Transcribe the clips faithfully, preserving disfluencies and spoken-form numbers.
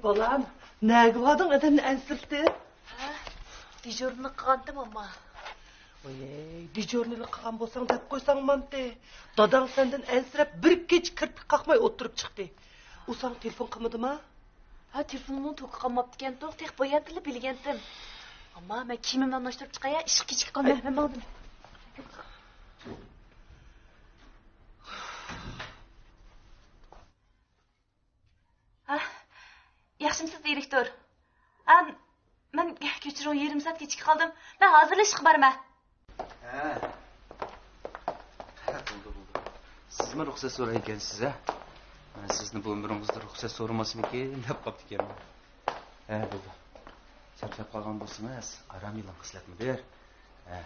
بالام، نەگە باردىڭ ئادەمنى ئەنسىرىتىپ؟ ھە؟ دېژۇرنىلىق قىلغانتىم، ئامما. ۋاي، دېژۇرنىلىق قىلغان بولساڭ دەپ قويساڭ مانتى. داداڭ سەندىن ئەنسىرەپ بىر كېچە كىرپىك قاقماي ئولتۇرۇپ چىقتى. ئۇ ساڭا تېلېفون قىلمىدىما؟ ھە، تېلېفوننىڭ توكى قالماپتىكەن، توك تېخى باياتىنلا بىلگەنتىم. ئامما، مەن كىيىمىمنى ئالماشتۇرۇپ چىقاي، ھە، ئىشقا كېچىكىپ قالماي، مەن ماڭدىم. ھە، ياخشىمسىز، دىرېكتور؟ ھە، مەن كەچۈرۈڭ، يېرىم سائەت كېچىكىپ قالدىم. مەن ھازىرلا ئىشقا بارىمەن. ھە. ھە، بولدى، بولدى. سىزمۇ رۇخسەت سورايدىكەنسىز، ھە؟ مەن سىزنى بۇ ئۆمرىڭىزدە رۇخسەت سورىماسمىكىن دەپ قاپتىكەنمەن. ھە، بولدى. چارچاپ قالغان بولسىڭىز، ئارام ئېلىڭ، خىسلەتمۇدىر. ھە.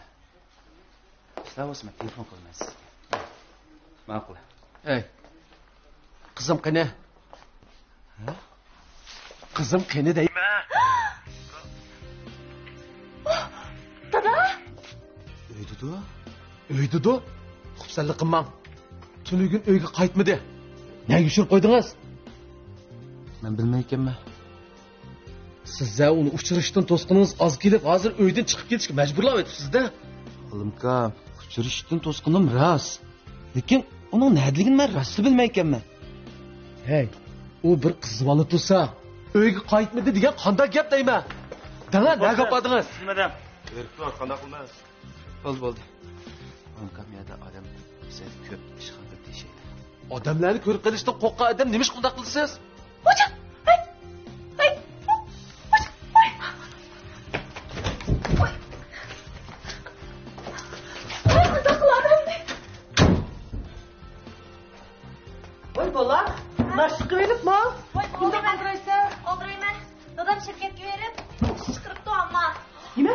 ئىشلار بولسا مەن تېلېفون قىلىمەن سىزگە. ماقۇل. ئەي، قىزىم قېنى؟ ھە؟ قىزىم قېنى دەيمەن. دادا! ئۆيدىدۇ. ئۆيدىدۇ. خۇپسەنلىك قىلماڭ. تۈنۈگۈن ئۆيگە قايتمىدى. نەگە يوشۇرۇپ قويدىڭىز؟ مەن بىلمەيكەنمەن. سىزلەر ئۇنى ئۇچرىشىشتىن توسقىنىڭىز ئاز كېلىپ، ھازىر ئۆيدىن چىقىپ كېتىشكە مەجبۇرلاۋېتىپسىز-دە. ئالىمكا، ئۇچرىشىشتىن توسقىنىم راست. لېكىن ئۇنىڭ نەدىلىكىنى مەن راستلا بىلمەيكەنمەن. ھەي، ئۇ بىر قىز بالا تۇرسا، ئۆيگە قايتمىدى دېگەن قانداق گەپ دەيمەن؟ دەڭە، نەگە ئاپاردىڭىز؟ بىلمىدىم. بېرىپتۇ، قانداق قىلىمىز؟ بولدى، بولدى. ئالىمكا، مۇ يەردە ئادەم سەل كۆپ، ئىشقا بىر تېشەيلى. ئادەملەرنى كۆرۈپ قېلىشتىن قورققان ئادەم نېمىشقا ئۇنداق قىلىسىز؟ ھوجا! ھەي! ھەي! ھوجا! ھەي! ھەي! ۋاي بالام، ناشتا قىلىۋېلىپمۇ؟ ۋاي، بۇنداق ئالدىرايسەن. ئالدىرايمەن. دادام شىركەتكە بېرىپ ئىش چىقىرىپتۇ، ئامما. نېمە؟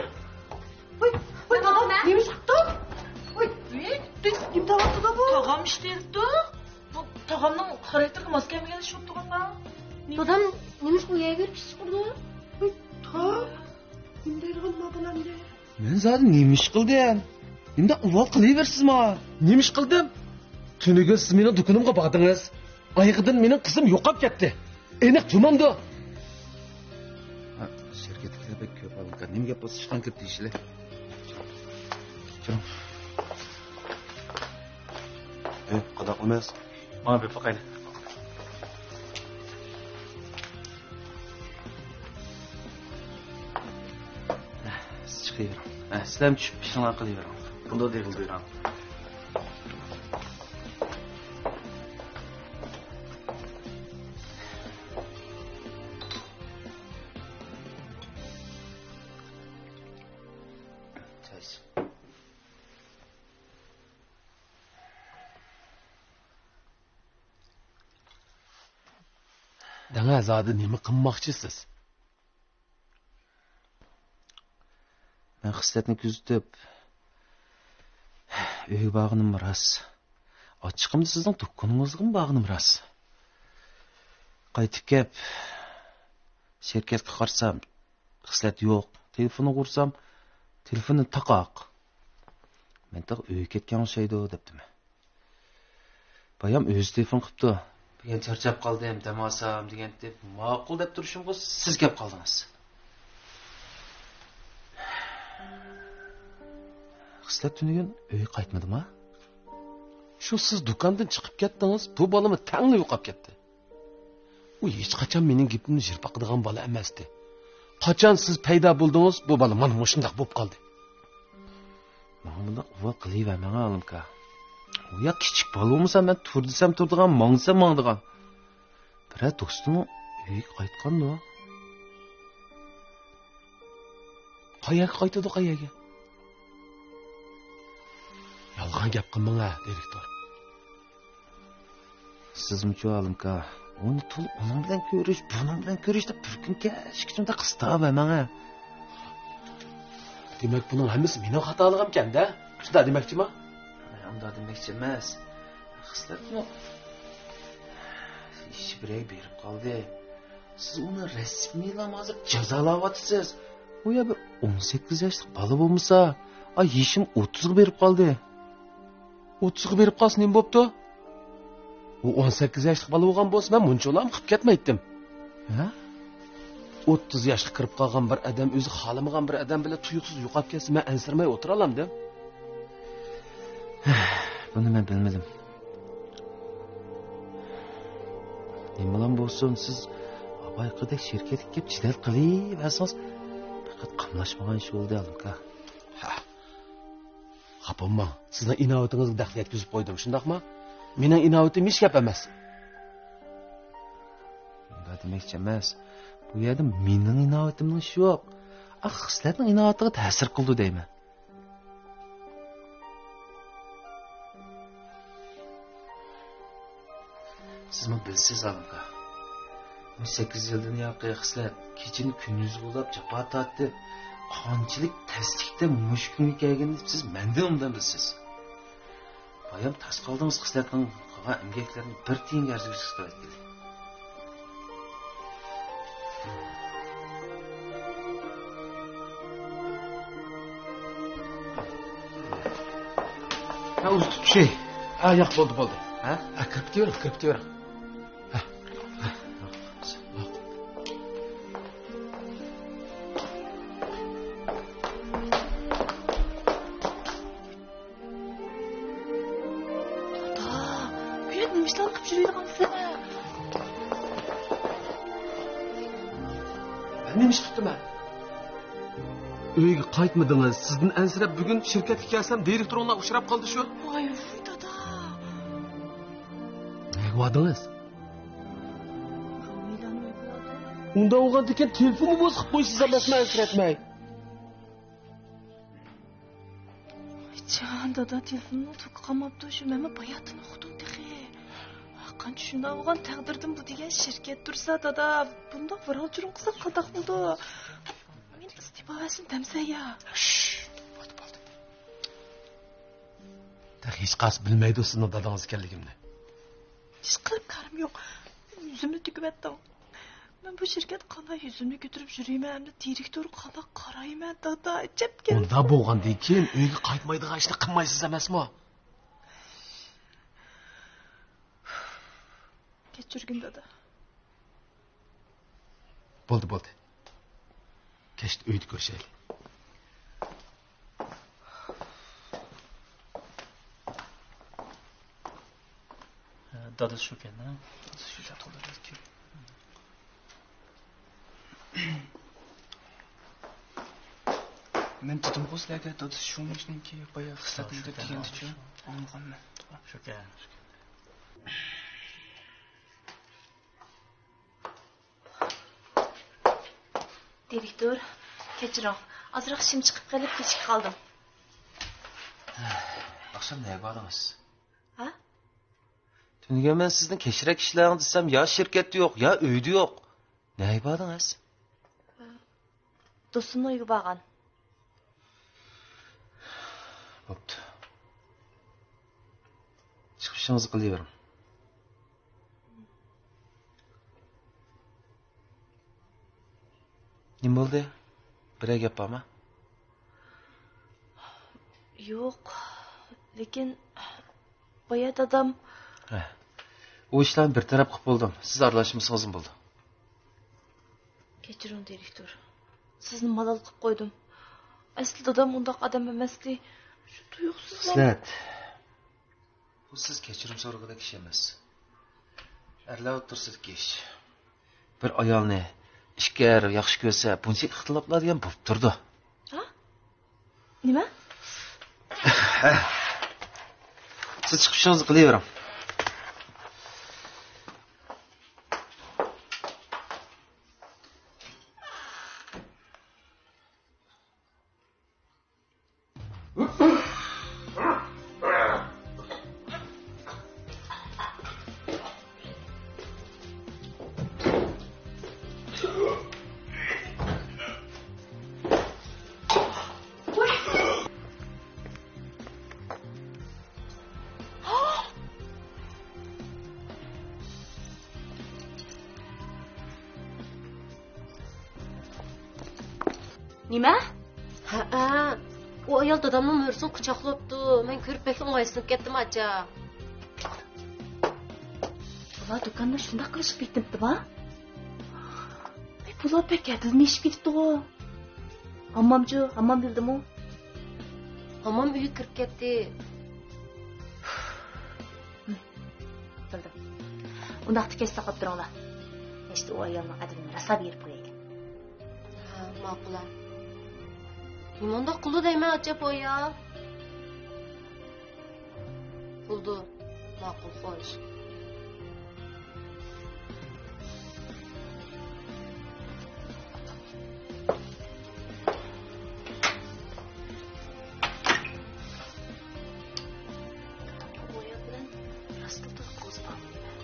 ۋاي، ۋاي، دادام نېمە ئىش قىپتۇ؟ ۋاي، نېمە تاۋاپتىدا بۇ؟ تاغام ئىش دېيىپتۇ. بۇ تاغامنىڭ خاراكتېرىگە ماس كەلمىگەن ئىش بوپتۇ، ئاپا. دادام نېمىش بۇ يەرگە بېرىپ ئىش چىقىرىدۇ؟ ۋاي، تا، نېمە دەيدىغان ما بالام دە؟ مەن زادى نېمە ئىش قىلدىم؟ نېمىنداق ئۇۋال قىلىۋېرىسىز ماڭا؟ نېمە ئىش قىلدىم؟ تۈنۈگۈن سىز مېنىڭ دۇكىنىمغا باردىڭىز. ئايىغىدىن مېنىڭ قىزىم يوقاپ كەتتى. ئېنىق تۇماندۇ؟ ھە، شىركەتتىكىلەر بەك كۆپ، ئالىمكا. نېمە گەپ بولسا ئىشقان كىرىپ دېيىشلى. چىرىڭ. ئى، قانداق ئەمەس؟ ماڭا بېرىپ باقايلى. سىز چىقىۋېرىڭ. ھە، سىلەرمۇ چۈشۈپ ئىشىڭلارنى قىلىۋېرىڭ. بۇنداق دېگىلى بېرىڭ. دەڭە، زادى نېمە قىلماقچىسىز؟ مەن خىسلەتنى كۆزىتىپ، ئۆيگە بارغىنىم راست. ئاچچىقىمدا سىزنىڭ دۇكىنىڭىزغىمۇ بارغىنىم راست. قايتىپ كەپ، شىركەتكە قارىسام، خىسلەت يوق. تېلېفونغا ئۇرسام، تېلېفونى تاقاق. مەن تېخى ئۆيگە كەتكەن ئوخشايدۇ، دەپتىمەن. بايام ئۆزى تېلېفون قىپتۇ. بۈگۈن چارچاپ قالدىم، دەم ئالسام دېگەنتى. ماقۇل دەپ تۇرۇشۇمغا سىز كەپ قالدىڭىز. خىسلەت تۈنۈگۈن ئۆيگە قايتمىدىما؟ شۇ سىز دۇكاندىن چىقىپ كەتتىڭىز، بۇ بالىمۇ تەڭلا يوقاپ كەتتى. ئۇ ھېچقاچان مېنىڭ گېپىمنى يىرپاقىدىغان بالا ئەمەستى. قاچان سىز پەيدا بولدىڭىز، بۇ بالا مانا مۇشۇنداق بولۇپ قالدى. ماڭا بۇنداق ئۇۋال قىلىۋەرمەڭ، ئالىمكا. ئۇ يا كىچىك بالا بولمىسا، مەن تۇر دېسەم تۇرىدىغان، ماڭ دېسەم ماڭىدىغان. بىرەر دوستىنىڭ ئۆيىگە قايتقاندۇ؟ قەيەرگە قايتىدۇ، قەيەرگە؟ يالغان گەپ قىلماڭ ھە، دىرېكتور. سىزمۇچۇ، ئالىمكا، ئۇنى تۇل ئۇنىڭ بىلەن كۆرۈش، بۇنىڭ بىلەن كۆرۈش دەپ بىر كۈن كەچكىچە مۇنداق قىستاۋەرمەڭ ھە. دېمەك، بۇنىڭ ھەممىسى مېنىڭ خاتالىقىمكەن-دە؟ شۇنداق دېمەكچىما؟ ئۇنداق دېمەكچى ئەمەس. خىسلەتمۇ ئىش بىرەي بېرىپ قالدى. سىز ئۇنى رەسمىيلا ھازىر جازالاۋاتىسىز. ئۇ يا بىر ئون سەككىز ياشلىق بالا بولمىسا، ئاي يېشىم ئوتتۇزغا بېرىپ قالدى. ئوتتۇزغا بېرىپ قالسا نېمە بوپتۇ؟ ئۇ ئون سەككىز ياشلىق بالا بولغان بولسا، مەن مۇنچىۋالام قىپ كەتمەيتتىم. ھە؟ ئوتتۇز ياشقا كىرىپ قالغان بىر ئادەم ئۆزى خالىمىغان بىر ئادەم بىلەن تۇيۇقسىز يوقاپ كەتسە، مەن ئەنسىرىمەي ئولتۇرالامدىم؟ بۇنى مەن بىلمىدىم. نېمىلا بولسۇن، سىز ئاۋۋالقىدەك شىركەتكە كېلىپ جېدەل قىلىۋەرسىڭىز، پەقەت قاملاشمىغان ئىش بولدى، ئالىمكا. ھە. خاپا بولماڭ. سىزنىڭ ئىناۋىتىڭىزگە دەخلى يەتكۈزۈپ قويدۇم، شۇنداقمۇ؟ مېنىڭ ئىناۋىتىم ھېچ گەپ ئەمەس. ئۇنداق دېمەكچى ئەمەس. بۇ يەردە مېنىڭ ئىناۋىتىمنىڭ ئىشى يوق. ئاق خىسلەتنىڭ ئىناۋىتىغا تەسىر قىلىدۇ دەيمەن. سىزمۇ بىلىسىز، ئالىمكا. بۇ سەككىز يىلدىن ياقى خىسلەت كېچىنى كۈندۈزگە بۇلاپ جاپا تارتىپ، قانچىلىك تەسلىكتە مۇشۇ كۈنگە كەلگىنىنى سىز مەندىن ئوبدان بىلىسىز. بايام تاس قالدىڭىز خىسلەتنىڭ قىلغان ئەمگەكلىرىنى بىر تىيىنگە ئەرزىگە چىقىرىۋەتكىلى. ھە، ئۇزىتىپ چۈشەي. ھە، ياق، بولدى، بولدى. ھە؟ ھە، كىرىپ كېتىۋېرىڭ، كىرىپ كېتىۋېرىڭ. ھە، ھە، ھە. دادا، بۇ يەردە نېمە ئىشلارنى قىلىپ يۈرىدىغانسەن؟ مەن نېمە ئىش قىپتىمەن؟ ئۆيگە قايتمىدىڭىز. سىزدىن ئەنسىرەپ بۈگۈن شىركەتكە كەلسەم، دىرېكتورۇڭلار ئۇچراپ قالدى شۇ. ۋاي، ۋۇي، دادا. نەگە باردىڭىز؟ ھامىلەن ئۆيگە باردىم. ئۇنداق بولغاندىكىن تېلېفوننى بوسۇپ قويىسىز ئەمەسمۇ، ئەنسىرەتمەي. جان، دادا تېلېفوننىڭ توكى قالماپتۇ، شۇ مەنمۇ باياتىن ئۇقتۇم تېخى. قانچە شۇنداق بولغان تەقدىردىن بۇ دېگەن شىركەت تۇرسا، دادا، بۇنداق ۋىراڭ-چۇرۇڭ قىلساق قانداق بولىدۇ؟ مەن ئىستېپا بەرسۇن دەمسە يا. شش، بولدى، بولدى. تېخى ھېچقايسى بىلمەيدۇ سىزنىڭ دادىڭىز ئىكەنلىكىمنى. ئىشقىلىپ كارىم يوق. يۈزۈمنى تۆكۈۋەتتىڭ. مەن بۇ شىركەتتە قانداق يۈزۈمنى كۆتۈرۈپ يۈرىمەن، ئەمدى دىرېكتورغا قانداق قارايمەن، دادا، ئەجەب گەپ. ئۇنداق بولغاندىن كېيىن ئۆيگە قايتمايدىغان ئىشنى قىلمايسىز ئەمەسمۇ؟ كەچۈرگىن، دادا. بولدى، بولدى. كەچتە ئۆيدە كۆرۈشەيلى. دادىسى شۇكەن، ھە؟ دادىسى شۇ. مەن دېدىمغۇ سىلەرگە، دادىسى شۇ مۇشۇنىڭكى بايا خىسلەتنى دەپ دېگەندىچۇ؟ ئاڭلىغانمەن. شۇكەن، شۇكەن. دىرېكتور، كەچۈرۈڭ. ئازراق ئىشىم چىقىپ قېلىپ كېچىكىپ قالدىم. ئاخشام نەگە باردىڭىز؟ ھە؟ تۈنۈگۈن مەن سىزنىڭ كەچرەك ئىشلەڭ دېسەم، يا شىركەتتە يوق، يا ئۆيدە يوق. نەگە باردىڭىز؟ دوستۇمنىڭ ئۆيىگە بارغان. بوپتۇ. چىقىپ ئىشىڭىزنى قىلىۋېرىڭ. نېمە بولدى؟ بىرەر گەپ بارمۇ؟ يوق، لېكىن بايا دادام. ھە. ئۇ ئىشلارنى بىر تەرەپ قىلىپ بولدۇم. سىز ئارىلاشمىسىڭىزمۇ بولىدۇ. كەچۈرۈڭ، دىرېكتور. سىزنى مالال قىلىپ قويدۇم. ئەسلى دادام ئۇنداق ئادەم ئەمەستى. شۇ تۇيۇقسىز. خىسلەت. بۇ سىز كەچۈرۈم سورىغۇدەك ئىش ئەمەس. ئەرلەر ئوتتۇرىسىدىكى ئىش. بىر ئايالنى ئىككى ئەر ياخشى كۆرسە، بۇنچە ئىختىلاپلار دېگەن بولۇپ تۇرىدۇ. ھە؟ نېمە؟ سىز چىقىپ ئىشىڭىزنى قىلىۋېرىڭ. نېمە؟ ھەئە، ئۇ ئايال دادامنىڭ مۈرىسىنى قۇچاقلاپتۇ. مەن كۆرۈپ بەكلا ئوڭايسىزلىنىپ كەتتىم، ئاچا. بۇلار دۇكاندا شۇنداق قىلىشىپ بېتىپتىما؟ مەن پۇل ئاپا كەتىدىن ئېشىپ كېتىپتىغۇ. ھاممامچۇ، ھاممام بىلدىمۇ؟ ھاممام ئۆيگە كىرىپ كەتتى. بىلدىم. ئۇنداقتا كەچ ساقلاپ تۇرۇڭلار. نەشتە ئۇ ئايالنىڭ ئەدىپىنى راسا بېرىپ قوياي. ھە، ماقۇل ھە. نېمانداق قىلدى دەيمەن ئاچا بۇ ئايال. بولدى. ماقۇل، خوش. بۇ ئايال بىلەن راستلا تولۇق قوزغالمىدىم.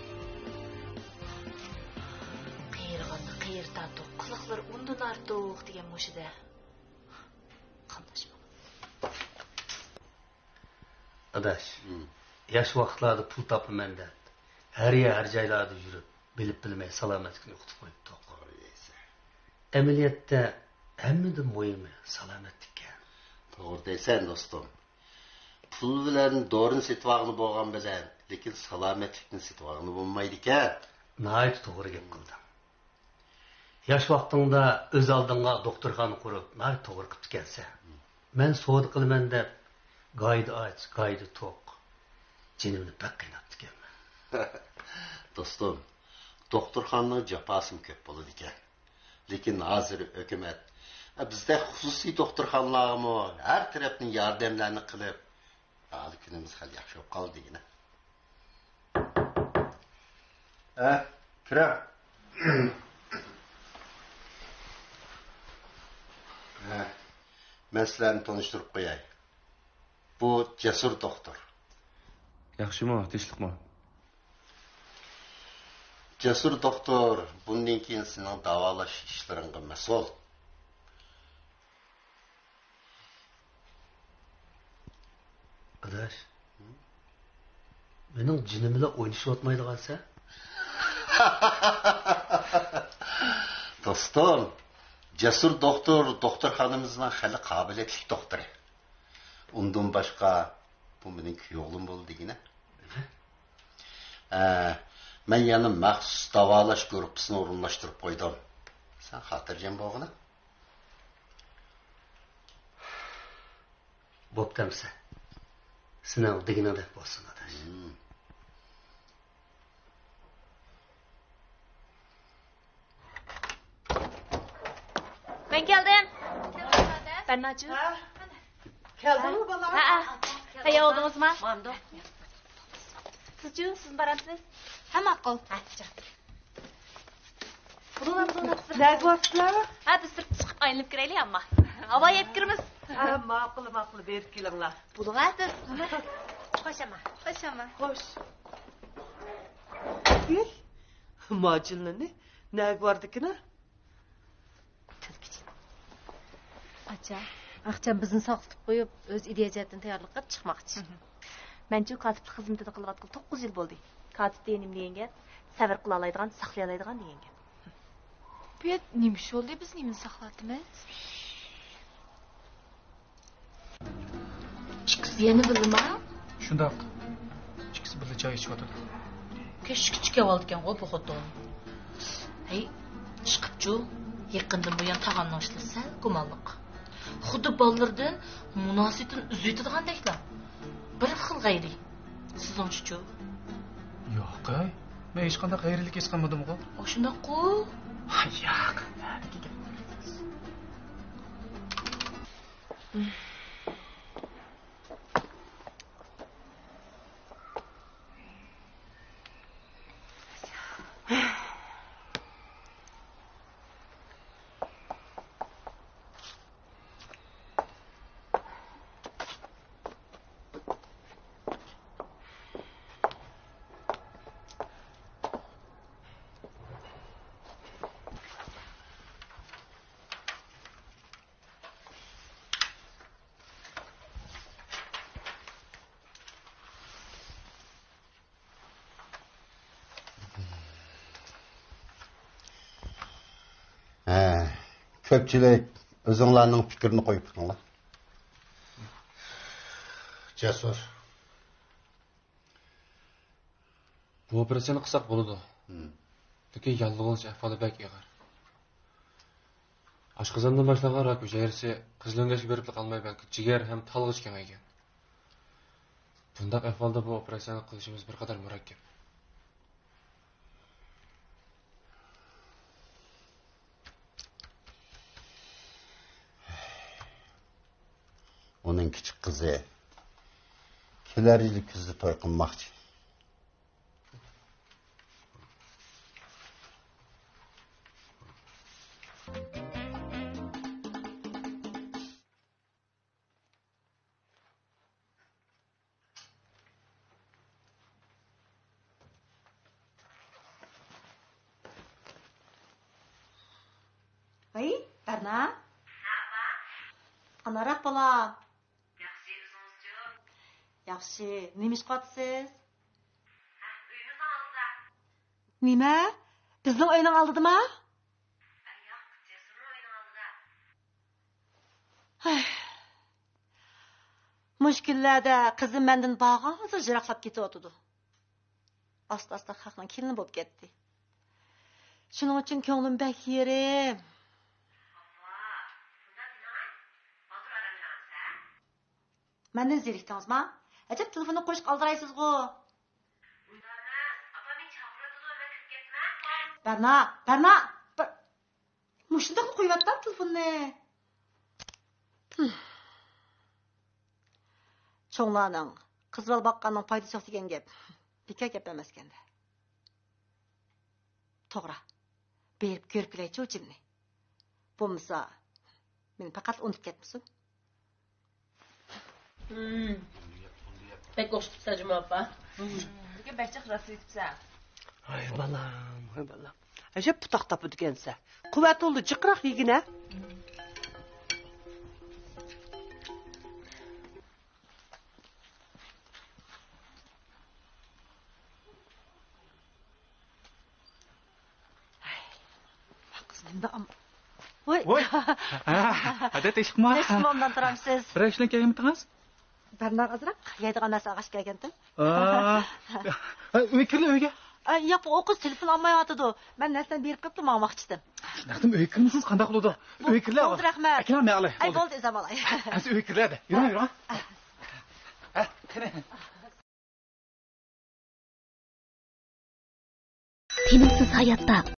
قېرىغاندا قېرى تارتۇق، قىلىقلىرى ئۇندىن ئارتۇق دېگەن مۇشۇ-دە. قاملاشمىغان. ئاداش، ھىم. ياش ۋاقىتلاردا پۇل تاپىمەن دەپ، ھەر يەر، ھەر جايلاردا يۈرۈپ، بىلىپ بىلمەي سالامەتلىكنى يوقىتىپ قويۇپتۇق. توغرا دەيسەن. ئەمەلىيەتتە ھەممىدىن مۇھىمى سالامەتلىككەن. توغرا دەيسەن، دوستۇم. پۇل بىلەن دورىنى سېتىۋالغىلى بولغان بىلەن، لېكىن سالامەتلىكنى سېتىۋالغىلى بولمايدىكەن. ناھايىتى توغرا گەپ قىلدىڭ. ياش ۋاقتىڭدا ئۆز ئالدىڭغا دوختۇرخانا قۇرۇپ، ناھايىتى توغرا قىپتىكەنسەن. مەن سودا قىلىمەن دەپ، گايدا ئاچ، گايدا توق، جېنىمنى بەك قىيناپتىكەنمەن. دوستۇم، دوختۇرخانىنىڭ جاپاسىمۇ كۆپ بولىدىكەن. لېكىن ھازىر ھۆكۈمەت، ئە، بىزدەك خۇسۇسىي دوختۇرخانىلارغىمۇ ھەر تەرەپتىن ياردەملەرنى قىلىپ، ھازىر كۈنىمىز خېلى ياخشى بولۇپ قالدى دېگىنە. ھە، كىرە. ھە، مەن سىلەرنى تونۇشتۇرۇپ قوياي. بۇ جەسۇر دوختۇر. ياخشىمۇ، تىنچلىقمۇ؟ جەسۇر دوختۇر بۇندىن كېيىن سېنىڭ داۋالاش ئىشلىرىڭغا مەسئۇل. ئاداش، مېنىڭ جېنىم بىلەن ئوينىشىۋاتمايدىغانسەن؟ دوستۇم، جەسۇر دوختۇر دوختۇرخانىمىزنىڭ خېلى قابىلىيەتلىك دوختۇرى. ئۇندىن باشقا، بۇ مېنىڭ كۈيئوغلۇم بولدى دېگىنە. ھە، مەن يەنە مەخسۇس داۋالاش گۇرۇپپىسىنى ئورۇنلاشتۇرۇپ قويدۇم. سەن خاتىرجەم بولغىنا. بوپتۇ ئەمىسە. سېنىڭ دېگىنىڭدەك بولسۇن، ئاداش. ھىم. مەن كەلدىم. بەرناچۇ. ھە؟ كەلدىڭمۇ، بالا؟ ھە، ھە. تەييار بولدىڭىزمۇ؟ ماندۇ. سىزچۇ، سىزمۇ بارامسىز؟ ھە، ماقۇل. ھە، چىق. بۇلۇڭلار، بۇلۇڭلار، سىز. نەگە بارسىلەر؟ ھە، بىز سىرتقا چىقىپ ئايلىنىپ كىرەيلى، ئەمما. ھاۋا يەپ كىرىمىز. ھە، ماقۇل، ماقۇل، بېرىپ كېلىڭلار. بولۇڭا، سىز. خوش، ئەمما. خوش، ئەمما. خوش. ئېي، ماجىنلىنى نەگە باردىكىنا؟ ئاچا، ئاخچام بىزنى ساقلىتىپ قويۇپ، ئۆزى ئىدىيە جەھەتتىن تەييارلىق قىلىپ چىقماقچى. مەنچۇ كاتىپلىق خىزمىتىدە قىلىۋاتقىلى توققۇز يىل بولدى. كاتىپ دېگەن نېمە دېگەن گەپ؟ سەۋر قىلالايدىغان، ساقلىيالايدىغان دېگەن گەپ. بۇ يەردە نېمە ئىش بولدى؟ بىز نېمىنى ساقلاۋاتىمىز؟ ئىككىسى يەنە بىللىما؟ شۇنداق. ئىككىسى بىللە چاي ئىچىۋاتىدۇ. كەچكىچە كېلىۋالىدىكەنغۇ بۇ خوتۇن. ھەي، ئىشقىپچۇ، يېقىندىن بۇيان تاغامنىڭ ئىشلىرى سەل گۇمانلىق. خۇددى بالىلىرىدىن مۇناسىۋىتىنى ئۈزۈۋېتىدىغاندەكلا. بىر خىل غەيرىي. سىزنىڭچىچۇ؟ ياقەي، مەن ھېچقانداق غەيرىيلىك ھېس قىلمىدىمغۇ. ئاشۇنداققۇ؟ ياق، نەدىكى گەپ. ھە، كۆپچىلىك ئۆزۈڭلارنىڭ پىكرىنى قويۇپ بېقىڭلار. جەسۇر. بۇ ئوپېراتسىيەنى قىلساق بولىدۇ. ھىم. لېكىن ياللۇغ بولۇش ئەھۋالى بەك ئېغىر. ئاشقازاندىن باشلانغان راك ھۈجەيرىسى قىزىل ئۆڭگەچكە بېرىپلا قالماي، بەلكى جىگەر ھەم تالغىچە كېڭەيگەن. بۇنداق ئەھۋالدا بۇ ئوپېراتسىيەنى قىلىشىمىز بىر قەدەر مۇرەككەپ. ئۇنىڭ كىچىك قىزى كېلەر يىلى كۈزدە توي قىلماقچى. ۋەي، بەرنا. ھە، ئاپا. قانداقراق بالام؟ ياخشى، ئۆزىڭىزچۇ؟ ياخشى. نېمە ئىش قىلىۋاتىسىز؟ ھە، ئۆيىمىزنىڭ ئالدىدا. نېمە؟ بىزنىڭ ئۆينىڭ ئالدىدىما؟ ئە، ياق، جەسۇرنىڭ ئۆيىنىڭ ئالدىدا. ھەي. مۇشۇ كۈنلەردە قىزىم مەندىن بارغانسېرى يىراقلاپ كېتىۋاتىدۇ. ئاستا-ئاستا خەقنىڭ كېلىنى بولۇپ كەتتى. شۇنىڭ ئۈچۈن كۆڭلۈم بەك يېرىم. ئاپا، بۇنداق دېمەڭ. بالدۇر ئارام ئېلىڭىز، ھە؟ مەندىن زېرىكتىڭىزما؟ ئەجەب تېلېفوننى قويۇشقا ئالدىرايسىزغۇ. ئۇنداق ئەمەس، ئاپام مېنى چاقىرىۋاتىدۇ، مەن كىرىپ كەتمەي قوي. بەرنا، بەرنا، بىر مۇشۇنداقلا قويۇۋەتتىم تېلېفوننى. چوڭلارنىڭ قىز بالا باققاننىڭ پايدىسى يوق دېگەن گەپ بىكار گەپ ئەمەسكەندە. توغرا. بېرىپ كۆرۈپ كېلەيچۇ جىمنى. بولمىسا، مېنى پەقەت ئۇنتۇپ كەتمىسۇن. ھىم. بەك ئوخشىتىپسەن جۇما ئاپا. بۈگۈن بەك جىق راست ئېيتىپسەن. ۋاي بالام، ۋاي بالام. ئەجەب پۇتاق تاپىدىكەنسەن. قۇۋۋەت بولدى، جىقراق يېگىنە. قىز نېمىدە ئام-، ۋوي. ۋوي. ھە، ھەدە تېشىقما. تېشىقما ئوبدان تۇرامسىز؟ بىر ئىش بىلەن كەلگەنمىتىڭىز؟ بەرناغ ئازراق يەيدىغان نەرسە ئالغاچ كەلگەنتىم. ئا. ھە، ئۆيگە كىرلە، ئۆيگە. ئا، ياق، ئۇ قىز تېلېفون ئالمايۋاتىدۇ. مەن نەرسىلەرنى بېرىپ قېلىپلا ماڭماقچىدىم. شۇنداقتىمۇ ئۆيگە كىرمىسىڭىز قانداق بولىدۇ؟ بولدى، رەھمەت. ئەكىلەڭ، مەن ئالاي. ئەي، بولدى، ئۆزۈم ئالاي. ئەمسە ئۆيگە كىرلە ھەدە. يۈرۈڭ، يۈرۈڭ. ھە، قېنى. تىنىمسىز ھاياتتا